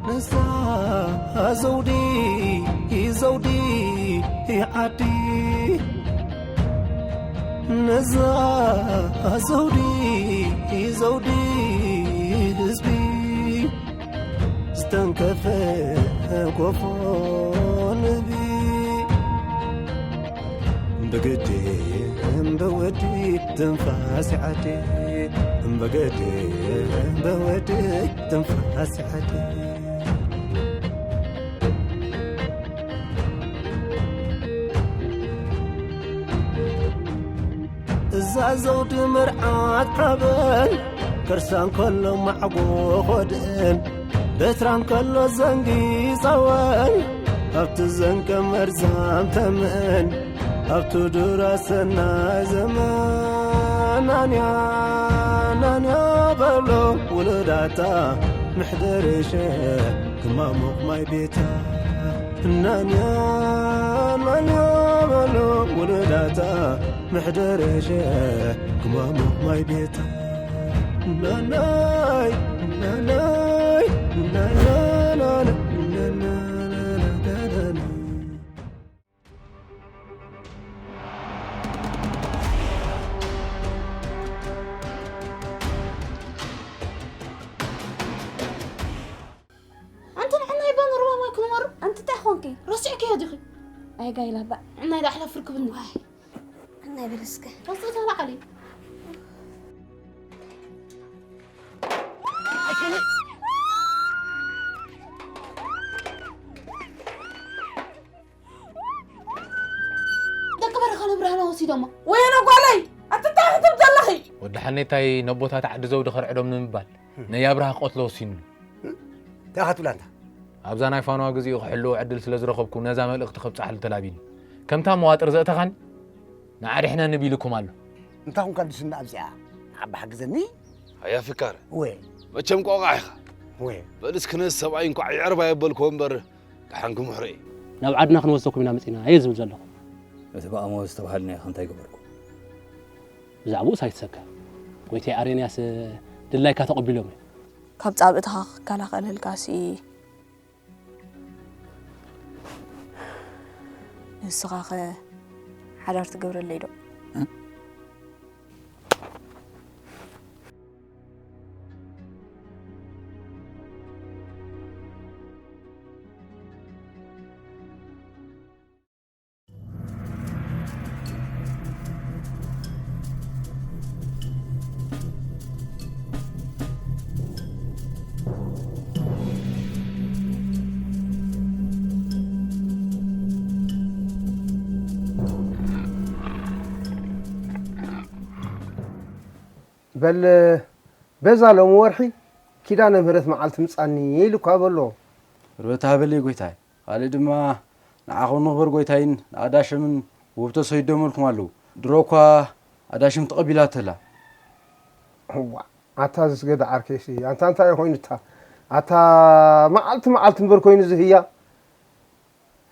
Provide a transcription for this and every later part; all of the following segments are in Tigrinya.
ነዛ ዘውዲ ዘውዲ ዓዲ፣ ነዛ ዘውዲ ዘውዲ ህዝቢ፣ ዝተንከፈ ጎፎ ንህቢ። ብግዲ እምበወዲ ትንፋስ ዓዲ፣ ብግዲ እምበወዲ ትንፋስ ዓዲ። እዛ ዘውዲ መርዓት ሓበን፣ ከርሳ እንከሎ ማዕጎ ኾድእን፣ በትራ እንከሎ ዘንጊ ጸወን፣ ኣብቲ ዘንቀ መርዛም ተመን፣ ኣብቲ ዱራ ሰናይ ዘመን። ናንያ ናንያ በሎ ውሉዳታ፣ ምሕደርሸ ክማሙቕ ማይ ቤታ። ናንያ ናንያ በሎ ውሉዳታ፣ ምሕደርሸ ክማሙቕ ማይ ቤታ። ናናይ ናናይ ናናናና ናናናና። ኣንቲ ንዕናይ ባን ሩባ ማይ ክመር። ኣንቲ እንታይ ኾንኪ? ረሲዕክዮ ዲኺ? ኣይ ጋይላ ባዕ። ንዕናይ ዳሕላ ፍርክብኒ። ዋይ። ንዕናይ በል እስከ። ረሲዕታ ላዓሊ። ደቂ በረኻ ንብርሃና ወሲዶማ። ወየነ ጓለይ፣ ኣቲ እንታይ ክትብል ዘለኺ? ወዲ ሓኔታይ ነቦታት ዓዲ ዘውዲ ከርዕዶም ንምባል ነይ ኣብርሃ ክቐትሎ ወሲኑ። እንታይ ክትብላ እንታ? ኣብዛ ናይ ፋንዋ ግዚኡ ክሕልዎ ዕድል ስለ ዝረኸብኩ ነዛ መልእኽቲ ከብጽሓሉ ተላቢኒ። ከምታ መዋጥር ዘእተኻኒ ንዓ ድሕነኒ ቢልኩም ኣሎ። እንታይ ኹንካ ድስና ኣብዚኣ? ዓባ ሓግዘኒ። ኣያ ፍካር። ወ። መቸም ቆቃ ኢኻ። ወ። በል እስኪ ነዚ ሰብኣይ እንኳዕ የዕርባ የበልክዎ እምበር ደሓን ክምሕሮ እዩ። ናብ ዓድና ክንወስደኩም ኢና መጺና እየ ዝብል ዘለኹ። እቲ ብኣሞ ዝተባሃልናዮ እንታይ ገበርኩም? ብዛዕባኡስ ኣይትሰከ። ጎይታይ ኣሬንያስ ድላይካ ተቐቢሎም እዮም። ካብ ጻብእትኻ ክከላኸለልካ ሲ ንስኻኸ ሓዳር ትገብረለይ ዶ? በል በዛ ሎሚ ወርሒ ኪዳነ ምህረት መዓልቲ ምጻኒ ኢሉ እኳ በሎ። ርበት ሃበለይ ጎይታይ። ካልእ ድማ ንዓኹም ንኽበር ጎይታይን ንኣዳሸምን ውህብቶ ሰይዶመልኩም ኣለዉ። ድሮ እኳ ኣዳሽም ተቐቢላቶ ኣላ። እዋ፣ ኣታ ዝስገደ ዓርከይሲ፣ ኣንታ እንታይ ኮይኑ እታ? ኣታ መዓልቲ መዓልቲ እምበር ኮይኑ ዝህያ።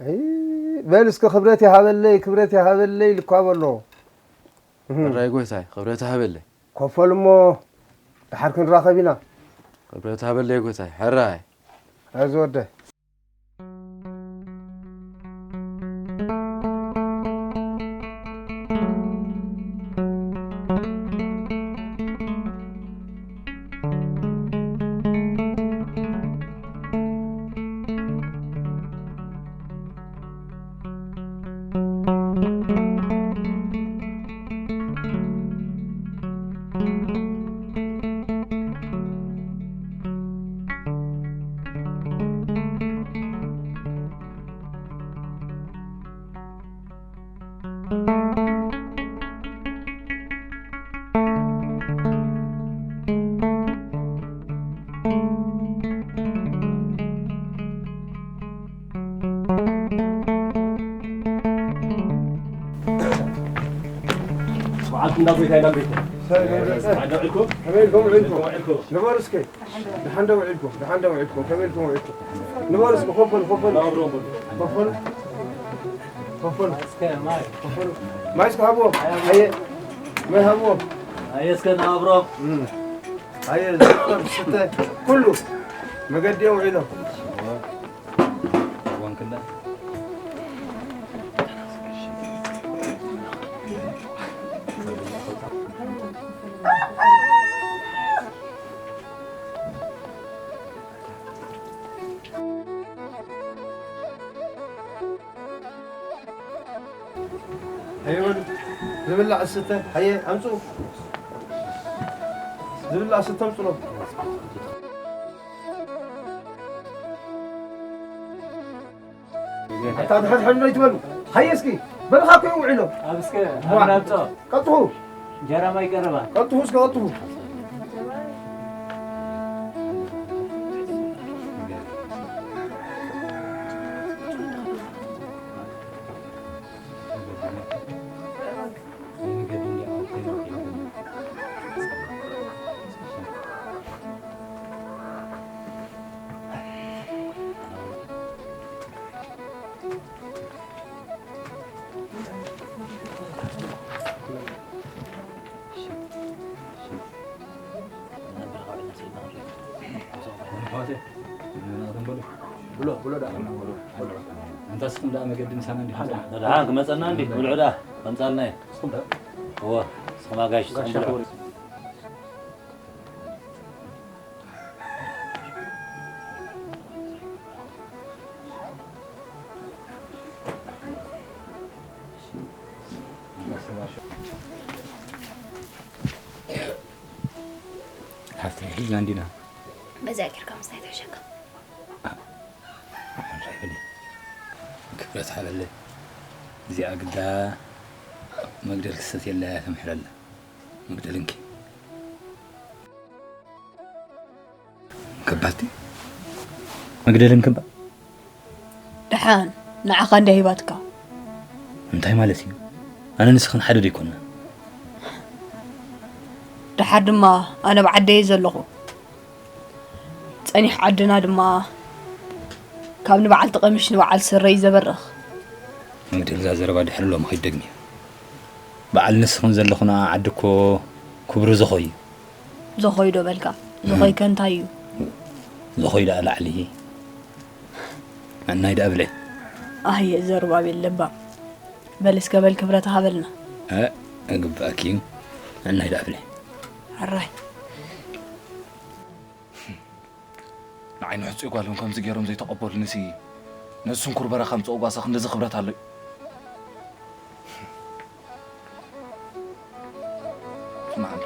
ኣይ፣ በል እስከ ክብረት ይሃበለይ፣ ክብረት ይሃበለይ ኢሉ እኳ በሎ። እህ። ሕራይ ጎይታይ፣ ክብረት ይሃበለይ። ኮፈል እሞ ደሓር ክንራኸብ ኢና። ክብረት ይሃበለይ ጎይታይ፣ ሕራይ። ሕራይ ዝወደ። በዓልቲ እንዳ ጎይታይ፣ እንዳ ጎይታይ። ሰላም፣ ሰላም። በዓል ዶ ውዒልኩም? ከመይ ኢልኩም ውዒልኩም? ውዒልኩም? ንበሩ እስከ። ደሓን ዶ ውዒልኩም? ደሓን ዶ ውዒልኩም? ከመይ ኢልኩም ውዒልኩም? ንበሩ እስከ፣ ኮፈሉ፣ ኮፈሉ። ኮፈሉ። ኮፈሉ። እስከ ማይ። ኮፈሉ። ማይ እስከ ሃብዎም። ኣየ። ማይ ሃብዎም። ኣየ እስከ ንሃብሮም። እም። ኣየ፣ ዝስተ፣ ዝስተ፣ ኩሉ መገዲ እዮም ውዒሎም። ኣይወል ዝብላዕ ዝስተ ሃየ ኣምፁ። ዝብላዕ ዝስተ ኣምፁሎ። ኣታ ድሕድሕድ ኣይትበሉ። ሃየ እስኪ በልኻ እኮ ይውዕሎ። ኣብ እስከ ዋ። ኣብ ናብጾ። ቀጥሁ። እንጀራ ማይ ቀረባ። ቀጥሁ እስከ ቀጥሁ። ብሎ ብሎ ዳ እንታስኩም ዳ መገዲ ምሳና እንዲ ሓዳ ደሓን ክመፀና እንዲ ብልዑ ዳ ከምፃልና እዩ። እዎ ስኹም ኣጋይሽ ስኹም ብልዑ። ሓፍተይ ሒዝና እንዲና። በዚኣ ጌርካ ምስታይ ትሕሸካ። ሓምሻይ በሊ። ክብረት ሓበለይ። እዚኣ ግዳ መግደል ክሰት የላ እያ ተምሕረላ። መግደል እንኪ። ከባቲ መግደል እንክባ። ደሓን ንዓኻ እንድያ ሂባትካ። እንታይ ማለት እዩ? ኣነ ንስኽን ሓደ ዶ ይኮንና? ደሓር ድማ ኣነ ብዓደይ ዘለኹ። ጸኒሕ ዓድና ድማ ካብ ንበዓልቲ ቀምሽ ንበዓል ስረ እዩ ዘበርኽ። መግደል እዛ ዘረባ ድሕሪ ሎሚ ከይትደግምያ። በዓል ንስኽን ዘለኹና ዓዲ እኮ ክብሪ ዝኾይ እዩ። ዝኾይ ዶ በልካ? እም። ዝኾይ ከ እንታይ እዩ? ዝኾይ ደኣ ላዕሊ። ኣናይ ደኣ ብለይ። ኣየ ዘሩባቤል ለባም። በል እስከ በል ክብረት ሃበልና። እ፣ እግብኣኪ እዩ። ኣናይ ደኣ ብለይ። ሕራይ። ንዓይ ንሕጹይ ጓሎም ከምዚ ገይሮም ዘይተቐበሉኒሲ፣ ነዚ ስንኩር በረኻ ምጽኦ ጓሳ ክንድዚ ክብረት ኣሎ እዩ። ስምዓኒ።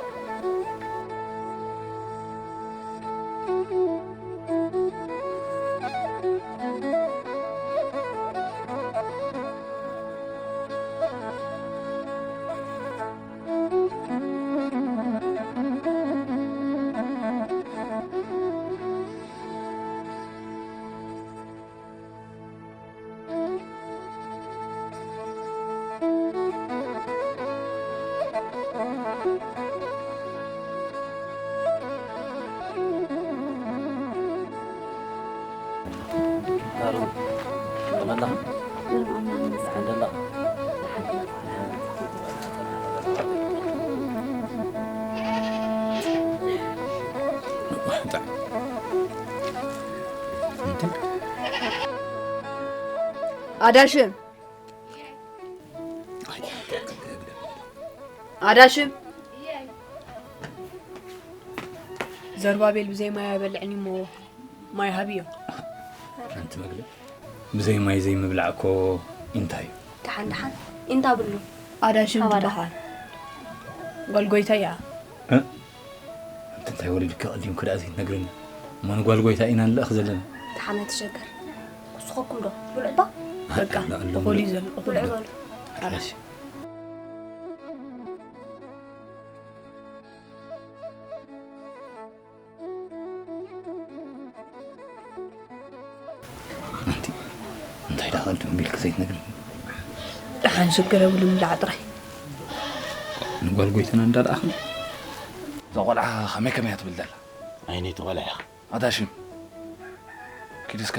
ኣዳሽም ኣዳሽም ዘሩባቤል ብዘይ ማይ ኣይበልዕን እሞ ማይ ሃብዮ። ሓንቲ መግቢ ብዘይ ማይ ዘይምብላዕ እኮ እንታይ እዩ? ደሓን ደሓን ኢንታ ብሉ። ኣዳሽም ካባዳ። ትበሃል ጓል ጎይታ እያ። እ? ኣንቲ እንታይ ወሊድኪ ቀዲምኪ ደኣ ዘይትነግርኒ? እሞ ንጓል ጎይታ ኢና ንልእኽ ዘለና። ደሓን ኣይትሸገር። ክስኸኩም ዶ? ብልዑ እባ። በቃ፣ ኣለሎም እኹል እዩ ብልዑ። ዘሎ፣ እኹል እዩ። ብልዑ በሉ። ሓራሽ። ኣንቲ እንታይ ደኣ ቀልጥም ቢልኪ ዘይትነግርኒ? ደሓን ሽግር የብሉን፣ ብላዕ ጥራይ። ንጓል ጎይታና እንዳለኣኽን። እዛ ቆልዓ ከመይ ከመይ እያ ትብል ዘላ? ኣይነይቲ ቆልዓ እያ። ኣታ ሽም፣ ኪድ እስከ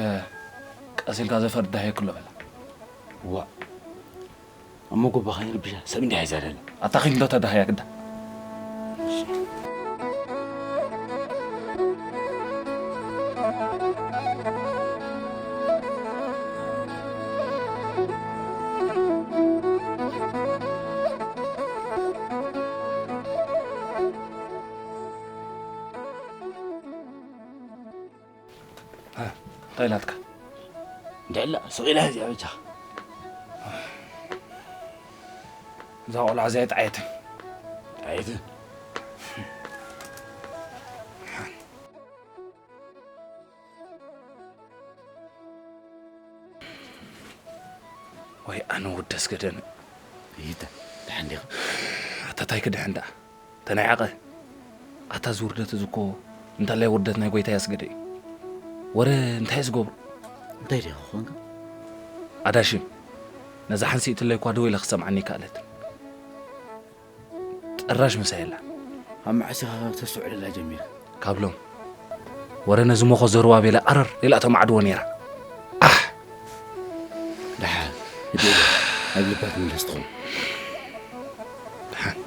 ቀስ ኢልካ ዘፈር ዳህየክሎ በላ። ዋእ። ኣብ መጎባ ከይንርብሻ ሰብ እንዲያ ሒዛ ደላ። ኣታ ኺድ እንዶ ተዳህያ ግዳ። እንታይ ኢላትካ? እንድዕላ ስቕ ኢላ እዚኣ በጃ። እዛ ቆልዓ እዚኣ ኣይጠዓየትን። ጠዓየትን? ወይ ኣነ ወደስ ገደነ። ይተ፣ ደሓን ዲኻ? ኣታ ታይ ክድሕን ደኣ? ተናይዓቐ። ኣታ እዚ ውርደት እዚ እኮ እንታላይ ውርደት ናይ ጎይታይ ኣስገደ እዩ። ወረ እንታይ ዝገብሩ? እንታይ ዲኻ ኮንካ? ኣዳሽም፣ ነዛ ሓንሲእትለይ እኳ ደው ኢለ ክሰምዓኒ ይከኣለት። ጥራሽ ምሳይ ኣላ። ኣብ መዓስ ኢኻ ተስተውዕለላ ጀሚርካ? ካብ ሎም። ወረ ነዚ ሞኾ ዘሩባቤል ኣረር ኢላ ተማዕድዎ ነይራ። ኣሕ! ደሓን፣ ግዲ የለን። ኣብ ልባ ትምለስ ትኸውን። ደሓን።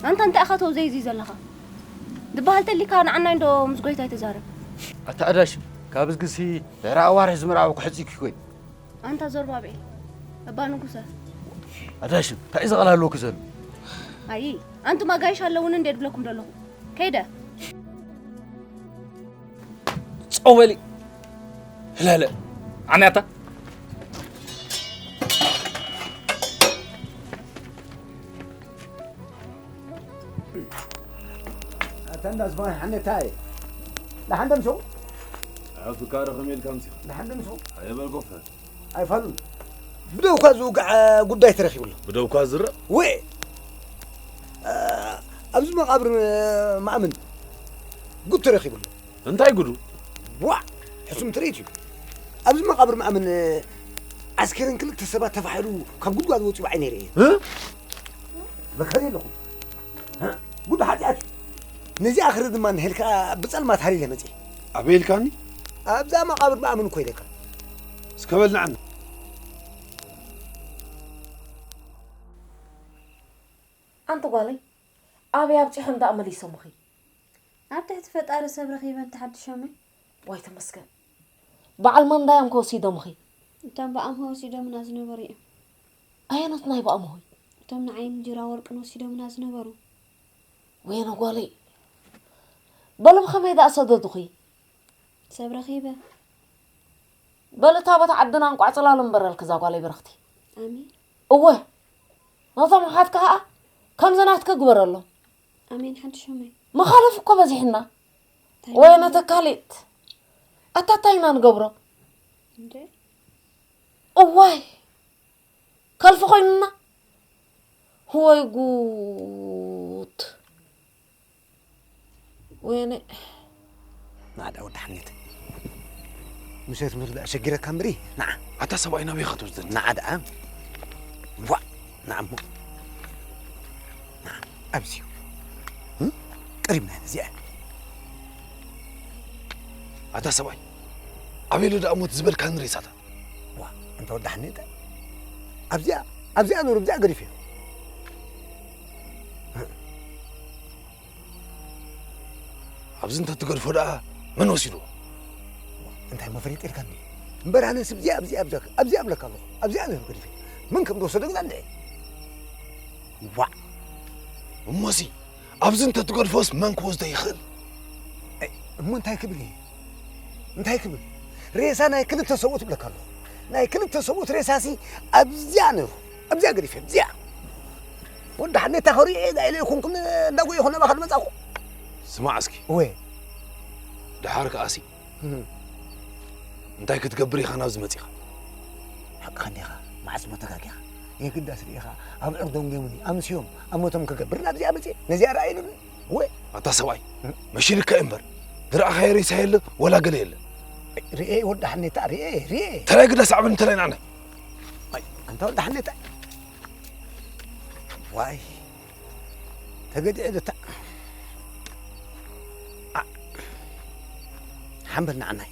ኣንታ እንታይ ኢኻ ተው ዘይዚ ዘለኻ? ዝበሃል ተሊካ ንዓናይ እንዶ ምስ ጎይታይ ተዛረብ። ኣታ ኣዳሽ፣ ካብ እዝግሲ ድሕሪ ኣዋርሕ ዝምርዓው ክሕጽኪ ኮይን። ኣንታ ዘሩባቤል፣ እባ ንጉሰ። ኣዳሽ፣ እንታይ እዩ ዘቐላልወኪ ዘሎ? ኣይ፣ ኣንቱም ኣጋይሽ ኣለውን እንዴ ድብለኩም ዘለኹ? ከይደ። ጸው በሊ። ህለለ። ዓንያታ። ኣታ እንዳ ዝባን ሓነታይ። ደሓን ደምሶ? ኣፍካሪ ከመይ ኢልካ ምጺኻ? ደሓን ደምሶ? ኣየበልኮፈ። ኣይፋሉን። ብደውካ ዝውጋዕ ጉዳይ ተረኺቡ ኣሎ። ብደውካ ዝረእ? ወይ፣ እ፣ ኣብዚ መቓብር ማእምን ጉድ ተረኺቡ ኣሎ። እንታይ ጉዱ? ዋዕ! ሕሱም ትርኢት እዩ። ኣብዚ መቓብር ማእምን ዓስከርን ክልተ ሰባት ተፋሒሩ ካብ ጉድጓድ ወፂኡ ብዓይነይ ርእየ። እ? መከሪ ኣለኹ። ጉድ ሓጢኣት እዩ። ነዚኣ ክርኢ ድማ እንሄልካ ብጸልማት ሃሪለ መጺእ። ኣበይ ኢልካኒ? ኣብዛ መቓብር ማእምን እኮ ኢለካ። እስከ በል ንዓና። ኣንቲ ጓለይ፣ ኣበይ ኣብጺሖም ደኣ መሊሶምኺ? ኣብ ትሕቲ ፈጣሪ ሰብ ረኺበ እንተ ሓድሾመይ። ዋይ ተመስገን። በዓል መን እንዳዮም ከወሲዶምኺ? እቶም ብኣምሆ ወሲዶምና ዝነበሩ እዮም። ኣየኖት ናይ ብኣምሆይ? እቶም ንዓይን እንጀራ ወርቅን ወሲዶምና ዝነበሩ። ወየነ ጓለይ። በሉ ብኸመይ ደኣ ሰደዱኺ? ሰብ ረኺበ። በሊ ታቦት ዓድና እንቋዕ ጽላሉ እምበረልኪ እዛ ጓለይ ብርኽቲ። ኣሜን። እወ፣ ነቶም ኣሓትካ ኸኣ ከምዚ ናትኪ ግበረሎም። ኣሜን ሓድሾመይ። መኻለፍ እኮ በዚሕና። እንታይ ወየ ማለት? ነተካሊት። ኣታ እንታይ ኢና ንገብሮ? እንዴ? እዋይ፣ ከልፊ ኮይኑና። ወይ ጉድ። ወይኔ። ናዕዳ ወዲ ሓኔት። ምሸት ምርዳእ ሸጊረካ እምበሪ፣ ንዓ። ኣታ ሰብኣይ ናበይ ኢኻ ትወስደኒ? ንዓ ደኣ። ዋ፣ ንዓ እሞ። ንዓ፣ ኣብዚ እዩ። እም? ቀሪብና ኢና፣ እዚኣ። ኣታ ሰብኣይ፣ ኣበይ ኣሎ ደኣ ሞት ዝበልካኒ ሬሳታት? ዋ፣ እንተ ወዲ ሓኔት። ኣብዚኣ፣ ኣብዚኣ ኑር፣ ኣብዚኣ ገዲፈዮ። ኣብዚ እንተትገድፎ ደኣ መን ወሲድዎ? እንታይ መፍለጢ ኢልካኒ? እምበር ኣነስ ኣብዚኣ፣ ኣብዚኣ፣ ኣብዚኣ፣ ኣብዚኣ እብለካ ኣለኹ። ኣብዚኣ ነይሩ ገዲፈ። መን ከም ዝወሰዶ ግን ኣንድዒ። ዋዕ! እሞሲ፣ ኣብዚ እንተትገድፎስ መን ክወስዶ ይኽእል? ኣይ፣ እሞ እንታይ ክብል እየ? እንታይ ክብል? ሬሳ ናይ ክልተ ሰብኡት እብለካ ኣለኹ። ናይ ክልተ ሰብኡት ሬሳሲ ኣብዚኣ ነይሩ። ኣብዚኣ ገዲፈ፣ ኣብዚኣ። ወዲ ሓኔታ ከሪኤ ኢለ ኣይኮንኩን እንዳጎየኹ ናባኻ ዝመጻኹ። ስማዕ እስኪ። ወይ። ደሓር ከኣሲ። እም። እንታይ ክትገብር ኢኻ ናብዚ መጺኻ? ሓቅኻ እንዲኻ፣ መዓስ እሞ ተጋጊኻ? የግዳስ ርኢኻ፣ ኣብ ዕርዶም ጌሙኒ፣ ኣምስዮም፣ ኣብ ሞቶም ክገብር ናብዚኣ መጺኤ። ነዚኣ ረኣይሉኒ። ወይ። ኣታ ሰብኣይ፣ እም። መሺልካ እዩ እምበር፣ ዝረኣኻዮ ሬሳ የለ፣ ወላ ገለ የለ። ርኤ ወዲ ሓኔታ፣ ርኤ፣ ርኤ። ተላይ ግዳ ሳዕበን ተላይ ንዓናይ። ኣይ፣ ኣንታ ወዲ ሓኔታ። ዋይ። ተገዲዐ ዶ እታ። ኣ-፣ ሓምበል ንዓናይ።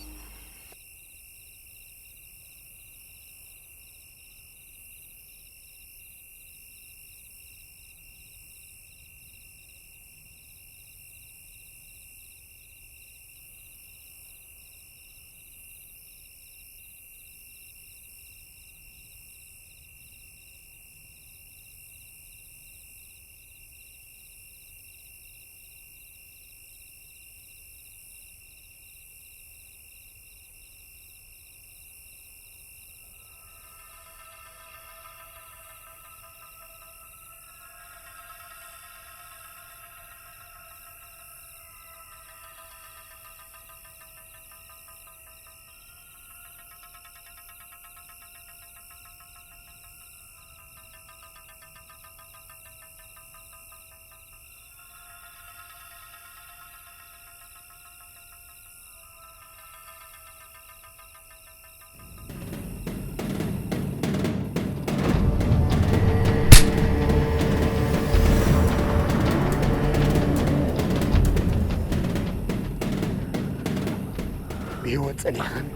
እኔ ግን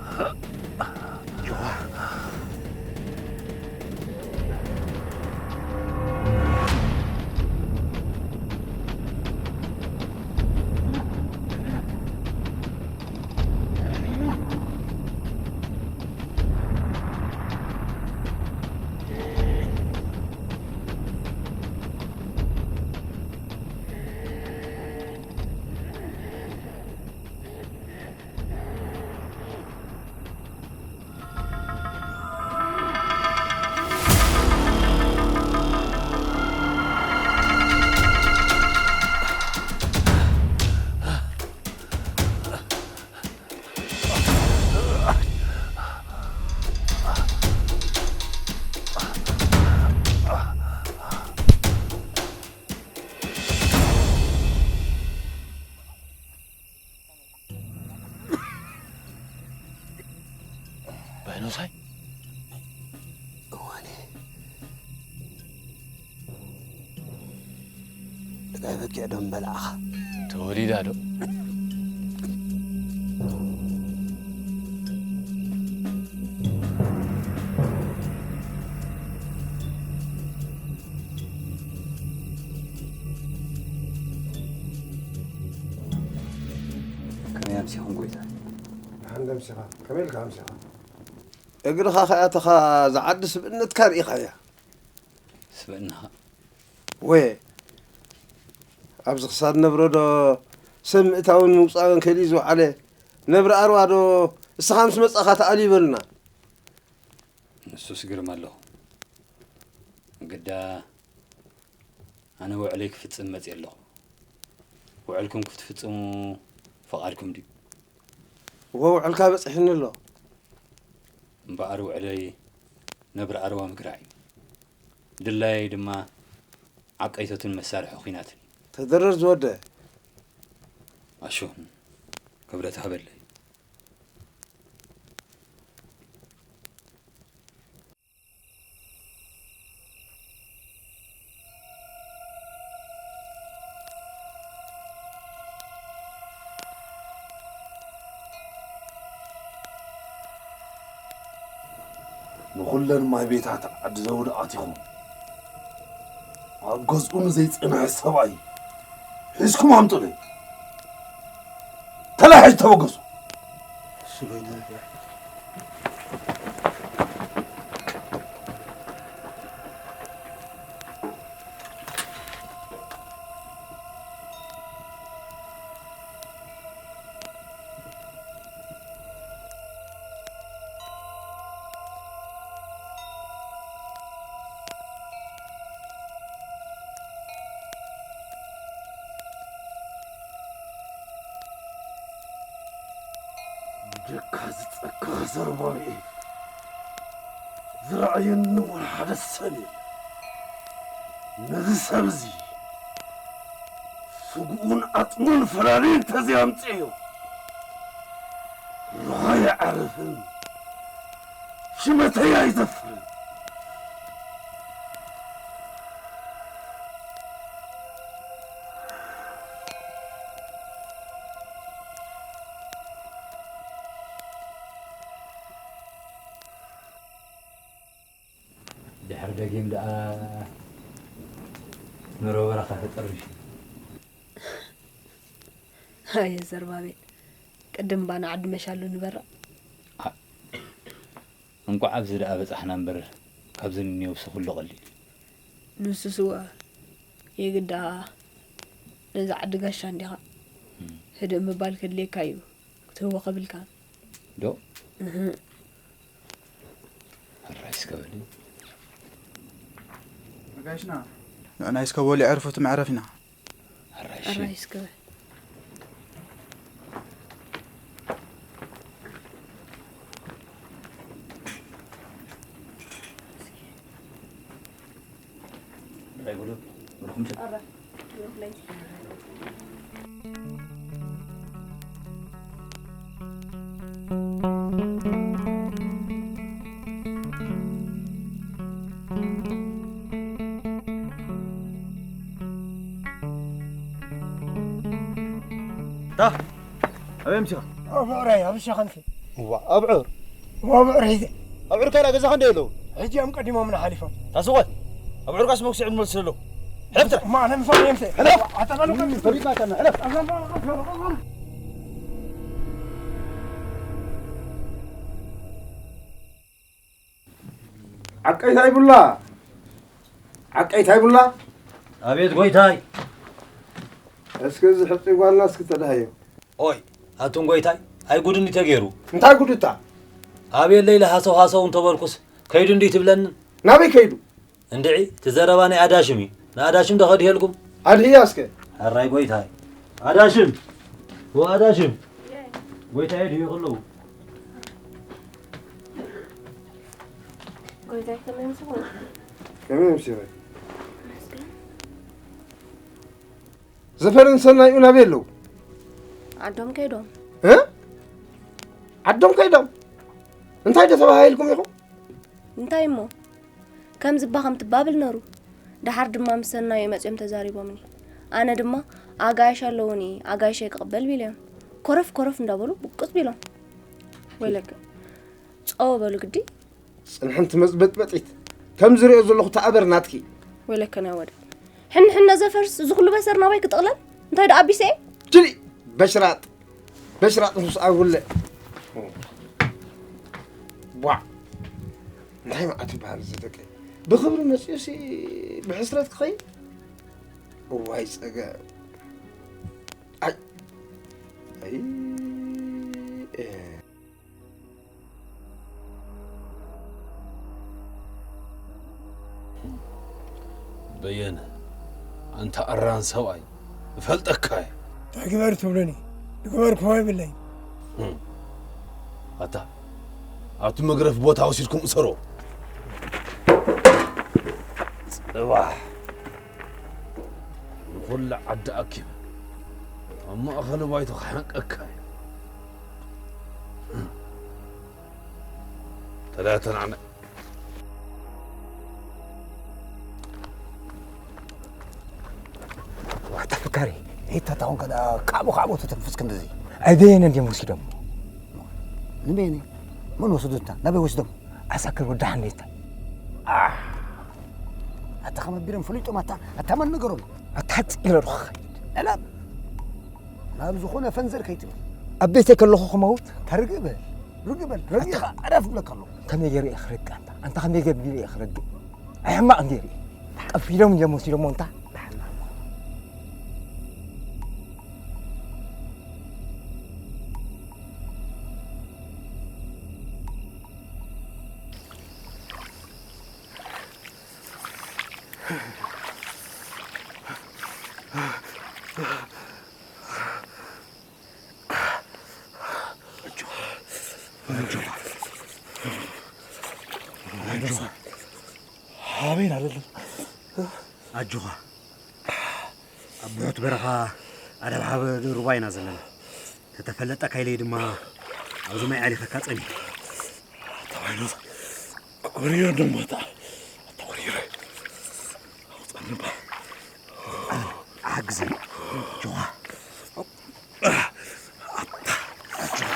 ዮሐ በኖሳይ እዋኔ እንታይ በኪዕ ዶ ምበላዕኻ? ተወሊዳ ዶ? ከመይ ኣምሲኹም ጎይታ? ደሓን ደምሲኻ። ከመይ ኢልካ ኣምሲኻ? እግርኻ ከኣ እተኻ ዝዓዲ ስብእነትካ ርኢኻያ። ስብእናኻ? ወየ፣ ኣብዚ ክሳድ ነብሮ ዶ ሰብ ምእታውን ምውጻእን ከሊኡ ዝወዓለ ነብሪ ኣርዋ ዶ እስኻ ምስ መጻኻ ተኣልዩ በሉና። ንሱስ ግርም ኣለኹ። ግዳ ኣነ ውዕለይ ክፍጽም መጽየ ኣለኹ። ውዕልኩም ክትፍጽሙ ፍቓድኩም ድዩ? እወ፣ ውዕልካ በጺሑኒ ኣሎ። እምበኣር ውዕለይ ነብሪ ኣርዋ ምግራሕ እዩ። ድላየይ ድማ ዓቀይቶትን መሳርሒ ኲናትን። ተደረር ዝወደ። ኣሹ፣ ክብረት ሃበለይ። ንኹለን ማይ ቤታት ዓዲ ዘውዲ ኣቲኹም፣ ኣብ ገዝኡ ንዘይጸንሐ ሰብኣይ ሒዝኩም ኣምጡለይ። ተላሒጅ ተበገሱ። ብጀካ ዝጸከኸ ዘርባብኤል ዝረኣየኒ ወላ ሓደ ሰብ የለን። ነዚ ሰብ እዚ ስግኡን ዓጽሙን ፈላልየ እንተዘይኣምጽኤዮ፣ ርኾይ ኣይዓርፍን፣ ሽመተይ ኣይዘፍርን። ድሕሪ ደጊም ደኣ ኑሮ በረኻ ተጠርኒፉ። ኣየ ዘርባቤል፣ ቅድም ባና ዓዲ መሻሉ ንበራ። ኣ-፣ እንቋዕ ኣብዚ ደኣ በጻሕና እምበር፣ ካብዚ ንንየውሲ ኩሉ ቀሊል እዩ። ንሱስ እወ፣ የግዳ ነዚ ዓዲ ጋሻ እንዲኻ። እም። ህድእ ምባል ከድልየካ እዩ፣ ክትህወኽ የብልካን። ዶ? እህ። ሕራይ እስከ በሊ። ጋሽና። ንዕናይ እስከ በሊ፣ ዕርፉቲ መዕረፊና። ሕራይ እሺ። ሕራይ እስከ በል። ሕራይ በሉ፣ ብሩኹም ተ- ታ፣ ኣበይ ኣምሲኻ? ኣብ ፍቕረይ፣ ኣብ ሸኸንኪ። ዋ ኣብዑር ኣብዑር ሒዘ ኣብዑር ካላ ገዛ ክንደ ኣለዉ? ሕጂ እዮም ቀዲሞምና ሓሊፎም። ታስቆት ኣብዑር ጋስ መኩሲ ዕድ መልስ ኣለዉ። ሕለፍ ትረ እማ ኣነ ምሳሌ የምሰ ሕለፍ ኣታ በሉ ቀን ፈሪድና ከና ሕለፍ። ዓቀይ ታይቡላ፣ ዓቀይ ታይቡላ። ኣቤት ጎይታይ። እስኪ እዚ ሕጹይ ጓልና እስኪ ተዳህዮ። ኦይ ኣቱም ጎይታይ፣ ኣይ ጉድ እንዲ ተገይሩ። እንታይ ጉድ እታ? ኣቤት ለይለ ሃሰው ሃሰው እንተበልኩስ ከይዱ እንዲ ትብለኒ። ናበይ ከይዱ? እንድዒ እቲ ዘረባ ናይ ኣዳሽም እዩ። ንኣዳሽም ዶ ከድሄልኩም? ኣድህያ እስከ። ሕራይ ጎይታይ። ኣዳሽም፣ ወ ኣዳሽም። ጎይታይ ኣድህዩ ከለዉ። ጎይታይ ከመይ ምስኹም? ከመይ ምስኹም? መስገን። ዘፈርን ሰናይኡ ናበይ ኣለዉ? ዓዶም ከይዶም። እ? ዓዶም ከይዶም? እንታይ ዶ ተባሂልኩም ኢኹም? እንታይ እሞ? ከም ዝባ ከም ትባብል ነሩ። ደሓር ድማ ምስ ሰናይኡ መጺኦም ተዛሪቦምኒ። ኣነ ድማ ኣጋይሽ ኣለዉኒ፣ ኣጋይሸይ ክቕበል ቢለዮም። ኮረፍ ኮረፍ እንዳበሉ ብቁጽ ቢሎም። ወይለከ። ጸው በሉ ግዲ። ጽንሕንቲ መጽበጥበጢት። ከም ዝሪኦ ዘለኹ ተኣበር ናትኪ። ወይለከ ናይ ወደ። ሕን ሕን ነዘፈርስ እዚ ኩሉ በሰር ናባይ ክጥቕለል? እንታይ ደኣ ኣቢሰ እየ? ጅሊ በሽራጥ። በሽራጥ ንሱስ ኣውለ። ቧ። እንታይ መዓት ይበሃል እዚ ደቂ? ብኽብሪ መጺኡሲ ብሕስረት ክኸይድ? እዋይ ጸገም። ኣይ። ኣይ። እ። በየነ፣ ኣንታ ኣራን ሰብኣይ፣ እፈልጠካ እየ። እንታይ ግበር ትብሉኒ? ዝገበርክዎ የብለይን። ህም። ኣታ፣ ኣብቲ መግረፊ ቦታ ወሲድኩም እሰሮ። ጽባሕ ንኹላ ዓዲ ኣኪበ ኣብ ማእኸል ባይቶ ክሓንቀካ እየ። ተዳተናዕነ። ዋታ ፍካሪ፣ ሄታ ታውን ከዳ ካቦ ካቦ ተተንፍስ ክንድዚ። ኣይ በየነ እንዲም ወሲዶሞ። ንበየነ? መን ወሰዱ እንታ? ናበይ ወስዶም? ኣሳክር ወዲ ሓንዴታ። ኣህ! ኣታ ከመ ቢሮም ፈሊጦም ኣታ፣ ኣታ መን ነገሮም? ኣታ ሓፂ ኢለ ዶ ክኸይድ? እላ ናብ ዝኾነ ፈንዘር ከይትብል። ኣብ ቤተይ ከለኹ ክመውት? ተርግእ በል፣ ርግእ በል፣ ረጊእኻ ዕረፍ እብለካ ኣለኹ። ከመይ ገይረ እየ ክረግእ ኣንታ? ኣንታ ከመይ ገቢረ እየ ክረግእ? ኣይ ሕማቕ እንዲየ ርኢ። ቀቢሎም እዮም ወሲዶሞ እንታ። ኣበይና ዘለና? ኣጆኻ። ኣብ ብሑት በረኻ ኣደብሓብ ሩባ ኢና ዘለና። ተተፈለጠካ ኢለይ ድማ ኣብዚ ማይ ዓሊኸካ ጸኒሐ። ኣታ ዋይኖስ፣ ኮሪዮ ደሞታ። ኣታ ኮሪዮ። ኣውጻኒ እባ። ኣነ፣ ሓግዘኒ። ጆኻ። ኣታ፣ ኣታ።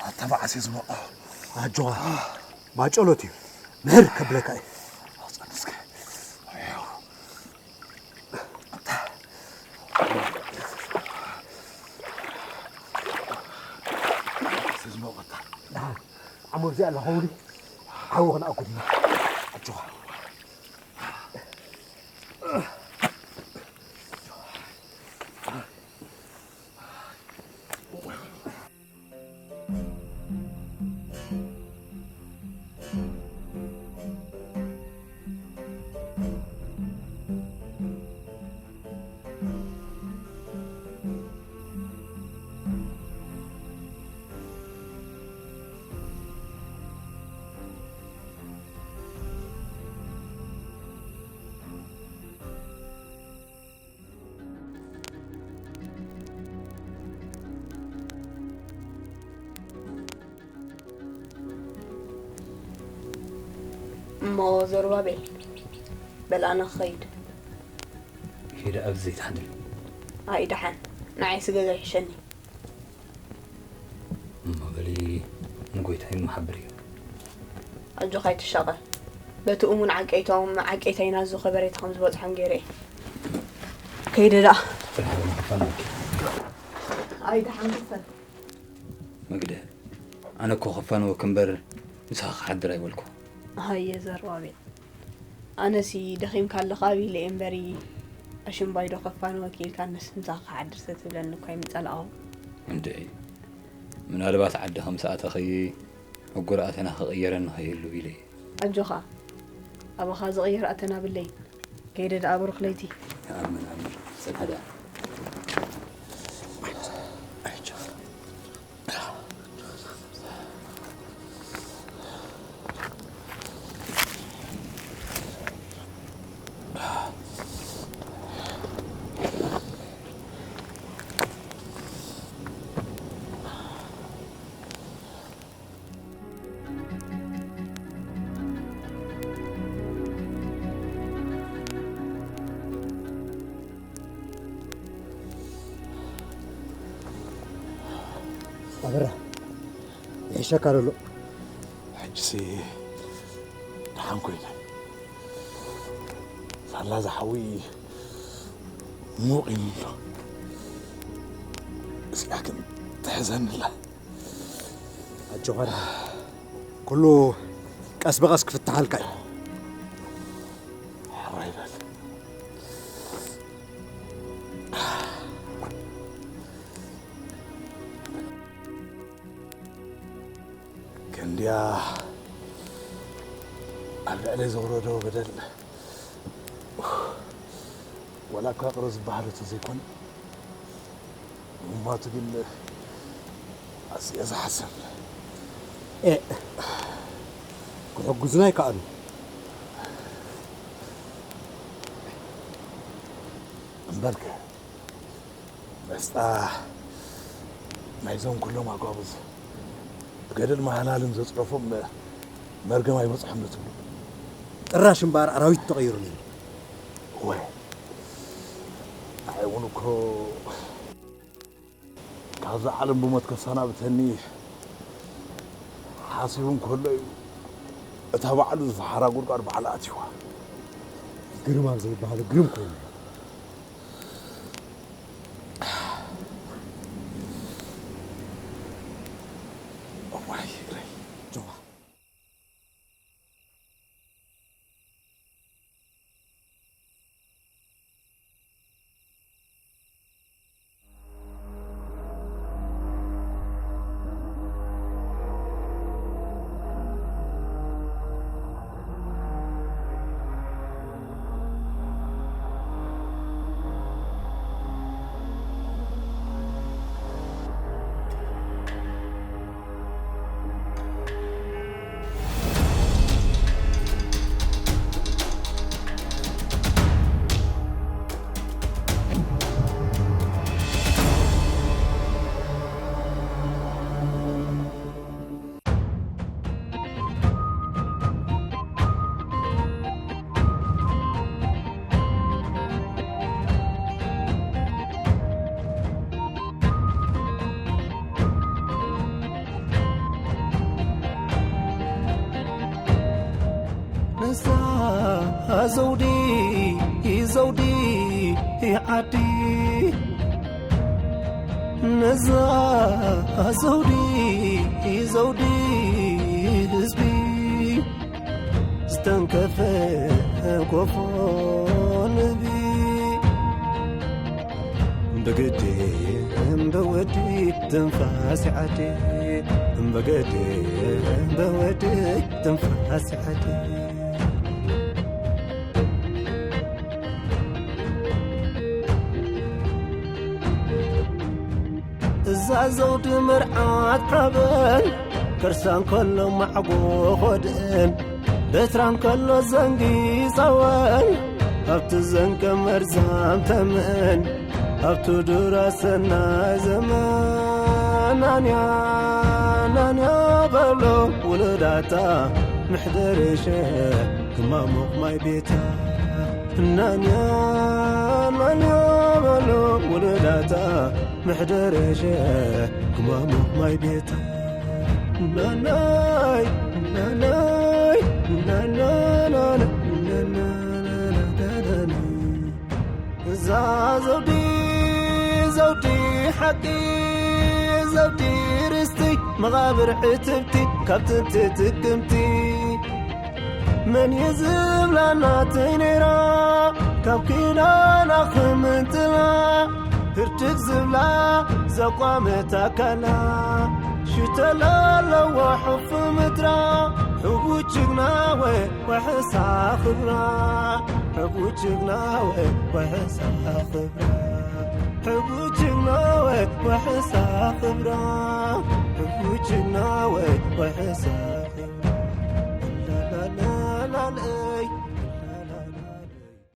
ኣታ መዓስ እየ ዝበቕዖ? ኣጆኻ። ባጨሎት እዩ። ምህር ከብለካ እዩ። ኣውጻኒ እስከ። ዓሞ እዚኣ ኣለኸውኒ ዓወ ክንኣኩድና ኣጆኻ። እሞ ዘሩባቤል፣ በል ኣነ ክኸይድ። ኪድ ኣብዚ ዘይትሓድሪ። ኣይ ደሓን፣ ንዓይሲ ገዛ ይሕሸኒ። ይመሓብር እዩ። ኣጆኻ ኣይትሻቐል። በቲ እሙን ዓቀይቶም ዓቀይታ ኢና እዚ ከበሬታ ከም ዝበፅሖም ገይረ እየ። ከይደ ደኣ። ኣይተሓንክፈን። መግደ፣ ኣነ እኮ ከፋንወክ እምበር ምሳኻ ክሓድር ኣይበልኩ። ሃየ ዘርባቤል፣ ኣነሲ ደኺምካ ኣለኻ ኣብ ኢለ እየ እምበሪ፣ ኣሽምባይዶ ከፋንወክ ኢልካ ኣነስ ምሳኻ ክሓድር ተትብለኒ እኳ ኣይምጸላእኹ። እንድዒ፣ ምናልባት ዓዲ ከም ሰኣተኺ ሕጉር ኣተና ክቕየረኒ ከይህሉ ኢለ እየ። ኣጆኻ፣ ኣባኻ ዝቕየር ኣተና ብለይ። ከይደ ደኣ ብሩኽ ለይቲ። ኣሜን፣ ኣሜን። ጽንሐ ደኣ። ኣበራ፣ ይሕሸካ ደሎ። ሕጅሲ ደሓን ኮይነ። ሳላ ዝሓዊ ሙቕ ኢሉ ኣሎ። እዚኣ ግን ትሕዘኒ ኣላ። ኣጆኻ ደሓን። ኩሉ ቀስ ብቐስ ክፍትሓልካ እዩ። ሕራይ በል። ክንድያ ኣብ ልዕለይ ዘውረዶ በደል ወላ እኳ ቅረ ዝበሃል እቶ ዘይኮነ፣ ምማቱ ግን ኣዝየ ዝሓስብ። ኤእ፣ ክሕግዙና ኣይከኣሉ። እምበርከ፣ መስጣ ናይዞም ኩሎም ኣጓብዝ ብገደል ማህላልን ዘጽረፎም መርገም ኣይበጽሖም ንትብሉ። ጥራሽ እምበኣር ኣራዊት ተቐይሩ ነይሩ። እወ፣ ንዓይ እውን እኮ ካብዛ ዓለም ብሞት ከሰናብተኒ ሓሲቡ እንከሎ እዩ እታ ባዕሉ ዝፈሓራ ጉድጓድ ባዕሉ ኣትይዋ። ግርም ኣብ ዘይበሃሉ ግርም ኮይኑ። እዋይ እግረይ። ጆዋ። ነዛ ዘውዲ ዘውዲ ዓዲ ነዛ ዘውዲ ዘውዲ ህዝቢ ዝተንከፈ ኮፎ ንህቢ ብግዲ እምበወዲ ትንፋስ ዓዲ እምበገዲ እምበወዲ ትንፋስ ዓዲ እዛ ዘውዲ መርዓት ሓበን ከርሳ እንከሎ ማዕጎ ኾድእን በትራ እንከሎ ዘንጊ ጸወን ኣብቲ ዘንገ መርዛም ተምእን ኣብቲ ዱራ ሰናይ ዘመን ናንያ ናንያ በሎ ውሉዳታ ምሕደርሸ ክማሙቕ ማይ ቤታ ናንያ ናንያ በሎ ውሉዳታ ምሕደርሸ ክማሙቕ ማይ ቤታ ናናይ ናናይ ናናናና እዛ ዘውዲ ዘውዲ ሓቂ ዘውዲ ርስቲ መቓብር ዕትብቲ ካብ ትብቲ ትቅምቲ መን እዩ ዝብላ ናተይ ነይራ ካብ ኪዳና ክምንጥላ ህርድግ ዝብላ ዘቋመት ኣካላ ሽተላ ኣለዋ ሕፉ ምድራ ሕቡ ጅግና ወይ ወሕሳ ክብራ ሕቡ ጅግና ወይ ወሕሳ ክብራ ሕቡ ጅግና ወይ ወሕሳ ክብራ ሕቡ ጅግና ወይ ወሕሳ ክብራ